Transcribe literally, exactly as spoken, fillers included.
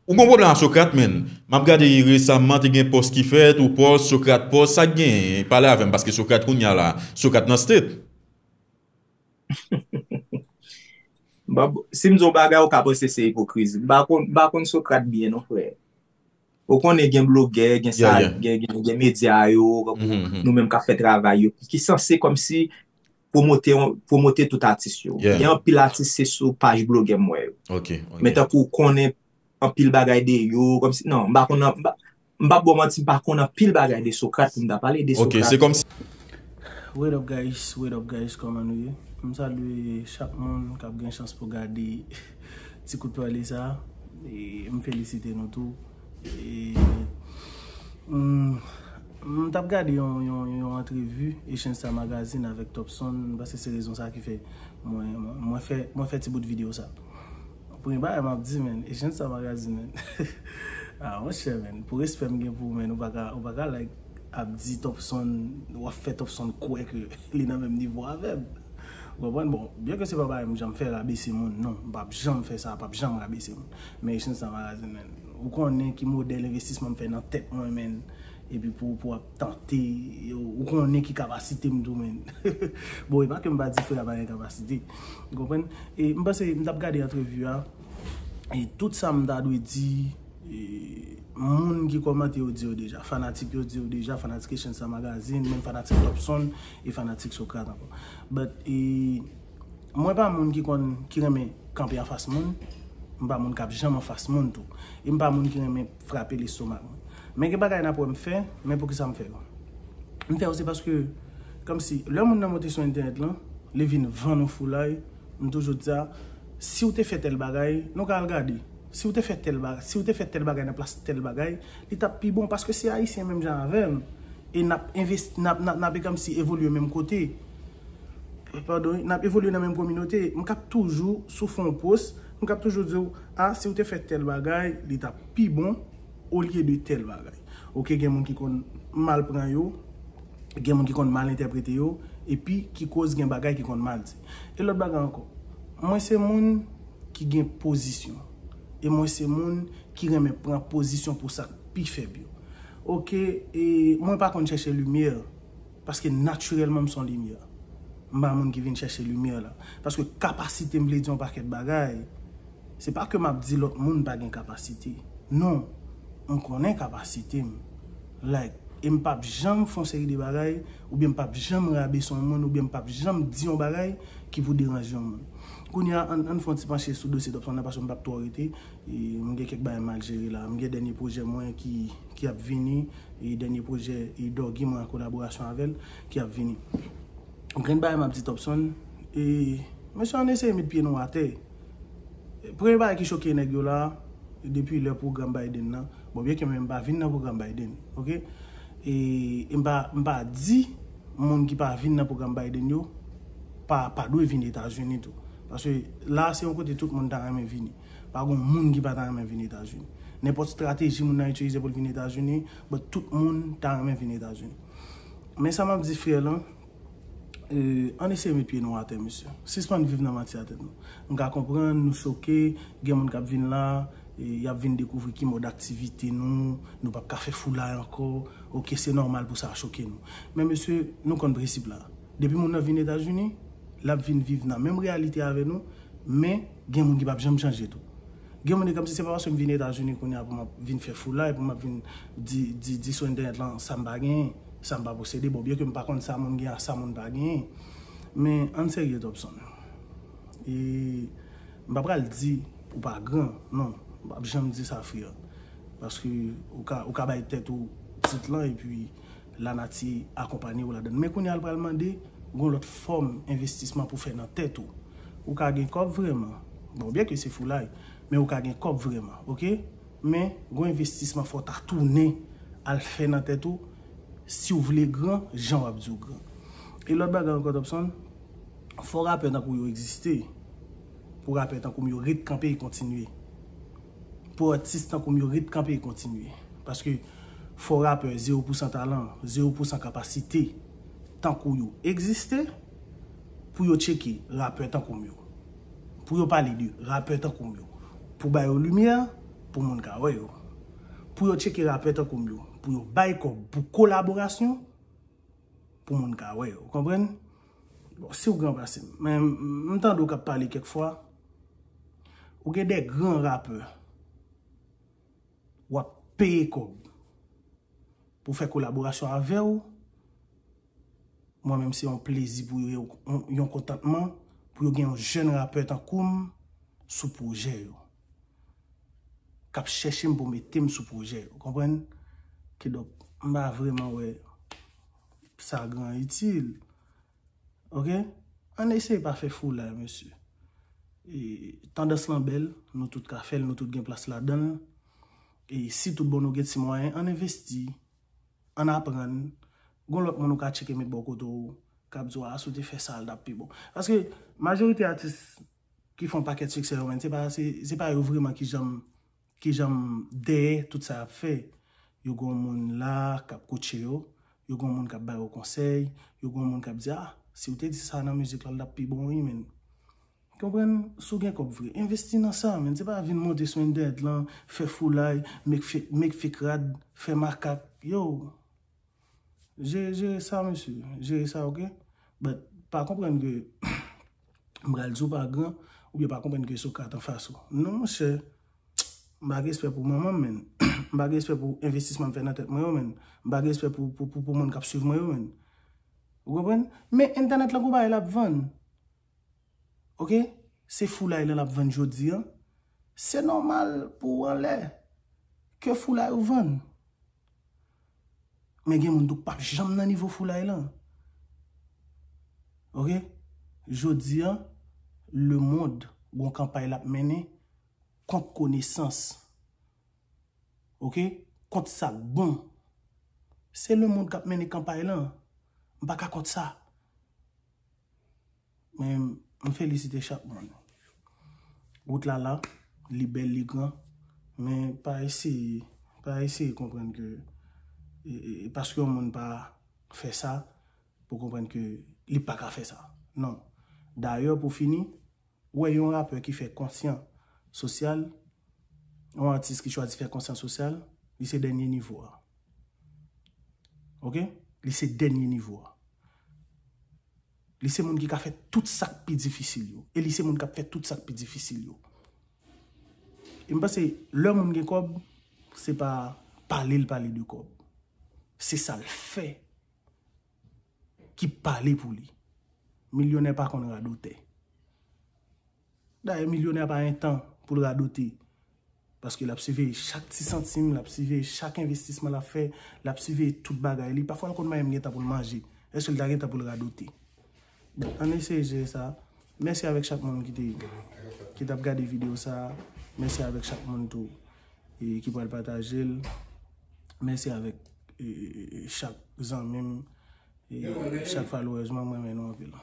Ou gon pwoblèm ak Socrate, menn. M ap gade resaman, te gen pòs ki fèt, ou pòs, Socrate pòs, sa k genyen? Pale avè m, paske Socrate kounye a la, Socrate nan state. Bon, si m di yon bagay, ou ka panse se ipokrizi. M pa konn, m pa konn Socrate byen non, frè. Ou konnen gen blogè, gen sa, gen, gen, gen medya yo, nou menm k ap fè travay yo, ki sanse kòmsi pwomote, pwomote tout atis yo. Gen anpil atis se sou paj blogè m wè yo. Men tankou ou konnen anpil bagay de yo, kòmsi, non, m pa konn, m pa, m p ap ba w manti, m pa konn anpil bagay de Socrate pou m ta pale de Socrate. Ok, se kòmsi. What up guys, what up guys, kòman nou ye? M salye chak moun k ap gen chans pou gade ti kout pale sa. E m felisite nou tou. E, mm, m t ap gade yon, yon, yon antrevi Asian Style Magazine avèk Topson, m panse se rezon sa ki fè mwen, mwen, mwen fè, mwen fè ti bout videyo sa. Premye bagay m ap di, menn, Asian Style Magazine, menn. Ah, monchè, menn, pou respè m gen pou ou, menn, ou pa ka, ou pa ka, like, ap di Topson, w ap fè Topson kwè ke li nan menm nivo avè m. Ou konprann? Bon, byen ke se pa bagay m janm fè, rabese moun, non, m p ap janm fè sa, p ap janm rabese moun. Men Asian Style Magazine, menn, ou konnen ki modèl envestisman m fè nan tèt mwen, menn, epi pou, pou ap tante, ou konnen ki kapasite m tou, menn. Bon, e pa ke m pa di frè a pa gen kapasite. Ou konprann? E m panse, m t ap gade antrevi a, e tout sa m ta dwe di, e moun ki kòmante yo di yo deja, fanatik yo di yo deja, fanatik Asian Style Magazine, menm fanatik Topson, e fanatik Socrate ankò. But, e, mwen pa moun ki konn, ki renmen kanpe anfas moun, m pa moun k ap janm anfas moun tou. E m pa moun ki renmen frape lestomak mwen. Men gen bagay n ap wè m fè, men poukisa m fè yo? M fè yo se paske, kòmsi, lè moun nan monte sou entènèt lan, li vin vann ou foulay, m toujou di sa, si w te fè tèl bagay, nou ka al gade. Si w te fè tèl bagay, si w te fè tèl bagay nan plas tèl bagay, li t ap pi bon, paske se Ayisyen menm jan avè m. E n ap envesti, n ap, n ap, n ap kòmsi evolye menm kote. Padon, wi, n ap evolye nan menm kominote. M k ap toujou sou fè yon post, m k ap toujou di w, a, si w te fè tèl bagay, li t ap pi bon olye de tèl bagay. Ok, gen moun ki konn mal pran yo, gen moun ki konn mal entèprete yo, epi ki koz gen bagay ki konn mal di. E lòt bagay ankò, mwen se moun ki gen pozisyon. E mwen se moun ki renmen pran pozisyon pou sa k pi fèb yo. Ok, e mwen pa konn chèche limyè, paske natirèlman m se yon limyè. M pa moun ki vin chèche limyè la. Paske kapasite m vle di yon pakèt bagay. Se pa ke m ap di lòt moun pa gen kapasite. Non, m konnen kapasite m. Like, e m p ap janm fè yon seri de bagay, oubyen m p ap janm rabese yon moun, oubyen m p ap janm di yon bagay ki pou deranje yon moun. Kounye a, ann, ann fè yon ti panche sou dosye Topson nan, paske m p ap twò rete. E, m gen kèk bagay m al jere la. M gen dènye pwojè mwen ki, ki ap vini. E dènye pwojè e Doggy mwen an kolaborasyon avè l ki ap vini. Yon grenn bagay m ap di Topson. E, mesye, ann eseye met pye nou atè. Premye bagay ki choke nèg yo la, depi lè pwogram Biden nan. Bon, byen ke mwen m pa vin nan pwogram Biden, ok? E, e m pa, m pa di moun ki pa vin nan pwogram Biden yo pa, pa dwe vin Etazini tou. Paske la, se yon kote tout moun ta renmen vini. Pa gon moun ki pa ta renmen vin Etazini. Nenpòt estrateji moun nan itilize pou l vin Etazini, but tout moun ta renmen vin Etazini. Men sa m ap di frè lan, e, ann eseye met pye nou atè, mesye. Sispann viv nan manti a tèt nou. M ka konprann, nou choke, gen moun k ap vin la, e, y ap vin dekouvri ki mòd aktivite nou, nou p ap ka fè foulay ankò. Ok, se nòmal pou sa choke nou. Men mesye, nou konn prensip la. Depi moun nan vin Etazini, l ap vin viv nan menm reyalite avè nou, men gen moun ki p ap janm chanje tou. Gen moun e kòmsi se pa paske m vin Etazini kounye a pou m ap vin fè foulay, pou m ap vin di, di, di sou entènèt lan sa m pa genyen, sa m pa posede. Bon, byen ke m pa konn sa moun gen ak sa moun pa genyen. Men ann serye Topson. E m pa pral di ou pa gran, non. M p ap janm di sa frè. Paske ou ka, ou ka bay tèt ou tit lan epi lanati akonpanye w ladan l. Men kounye a l pral mande gon lòt fòm envestisman pou fè nan tèt ou. Ou ka gen kòb vrèman. Bon, byen ke se foulay, men ou ka gen kòb vrèman, ok? Men gon envestisman fò w ta tounen al fè nan tèt ou si w vle gran, jan w ap di w gran. E lòt bagay ankò, Topson, fò rapè tankou w yo egziste, pou rapè tankou m yo ret kanpe e kontinye. Pou atis tankou m yo ret kanpe e kontinye. Paske fò rapè zewo pousan talan, zewo pousan kapasite tankou w yo egziste, pou yo tcheke rapè tankou m yo. Pou yo pale de rapè tankou m yo. Pou ba yo limyè, pou moun ka wè yo. Pou yo tcheke rapè tankou m yo. Pou yo bay kòb pou kolaborasyon, pou moun ka wè yo. Ou konprann? Bon, si w gran pase m. Men m tande w k ap pale kèk fwa. Ou gen de gran rapè. W ap peye kòb pou fè kolaborasyon avè w. Mwen menm se yon plezi pou yo, yon, yon kontantman pou yo gen yon jèn rapè tankou m sou pwojè yo. K ap chèche m pou mete m sou pwojè yo. Konprann? Kidonk, m pa vrèman wè sa gran itil. Ok? Ann eseye pa fè foulay, mesye. E, tandans lan bèl, nou tout ka fè l, nou tout gen plas ladan l. E si tout bon nou gen ti mwayen, ann envesti, ann aprann. Gon lòt moun ou ka tcheke met bò kote w, k ap di w, "A, si w te fè sa, l t ap pi bon." Paske majorite atis ki fè yon pakèt siksè yo, menn, se pa, se, se pa yo vrèman ki janm, ki janm dèyè tout sa y ap fè. Yo gon moun la k ap koutche yo, yo gon moun k ap ba yo konsèy, yo gon moun k ap di, "A, si w te di sa nan mizik la, l t ap pi bon, wi, menn." Konprann? Si w gen kòb vre, envesti nan sa, menn. Se pa vin monte sou entènèt lan, fè foulay, make fake, make fake rad, fè makak. Yo, jere, jere sa, mesye. Jere sa, ok? But, pa konprann ke m pral di w pa gran, oubyen pa konprann ke se w k ap anfas ou. Non, monchè, m pa gen respè pou manman m, menn. M pa gen respè pou envestisman m fè nan tèt mwen yo, menn. M pa gen respè pou, pou, pou, pou moun k ap swiv mwen yo, menn. Ou konprann? Men entènèt lan gon bagay l ap vann. Ok? Se foulay lan l ap vann jodi an. Se nòmal pou w anlè ke foulay ou vann. Men gen moun tou k p ap janm nan nivo foulay lan. Ok? Jodi an, lemonn gon kanpay l ap mennen kont konesans. Ok? Kont sa k bon. Se lemonn k ap mennen kanpay lan. M pa ka kont sa. Men m felisite chak moun. Wout la la, li bèl, li gran, men pa eseye, pa eseye konprann ke e, e, e paske yon moun pa fè sa, pou konprann ke li pa ka fè sa. Non. Dayè, pou fini, ou wè yon rapè ki fè konsyan sosyal, yon atis ki chwazi fè konsyan sosyal, li se dènye nivo a. Ok? Li se dènye nivo a. Li se moun ki ka fè tout sa k pi difisil yo. E li se moun k ap fè tout sa k pi difisil yo. E m panse, lè moun gen kòb, se pa pale l pale de kòb. Se sa l fè ki pale pou li. Milyonè pa konn radotè. Dayè, milyonè pa gen tan pou l radote. Paske l ap siveye chak ti santim, l ap siveye chak envestisman l ap fè, l ap siveye tout bagay li. Pafwa, l konn pa menm gen tan pou l manje. Èske l ta gen tan pou l radote? Bon, ann eseye jere sa. Mèsi avèk chak moun ki te, ki t ap gade videyo sa. Mèsi avèk chak moun tou, e, ki pral pataje l. Mèsi avèk, e, e, e, chak zanmi m, e, chak followers mwen, mwen renmen nou anpil.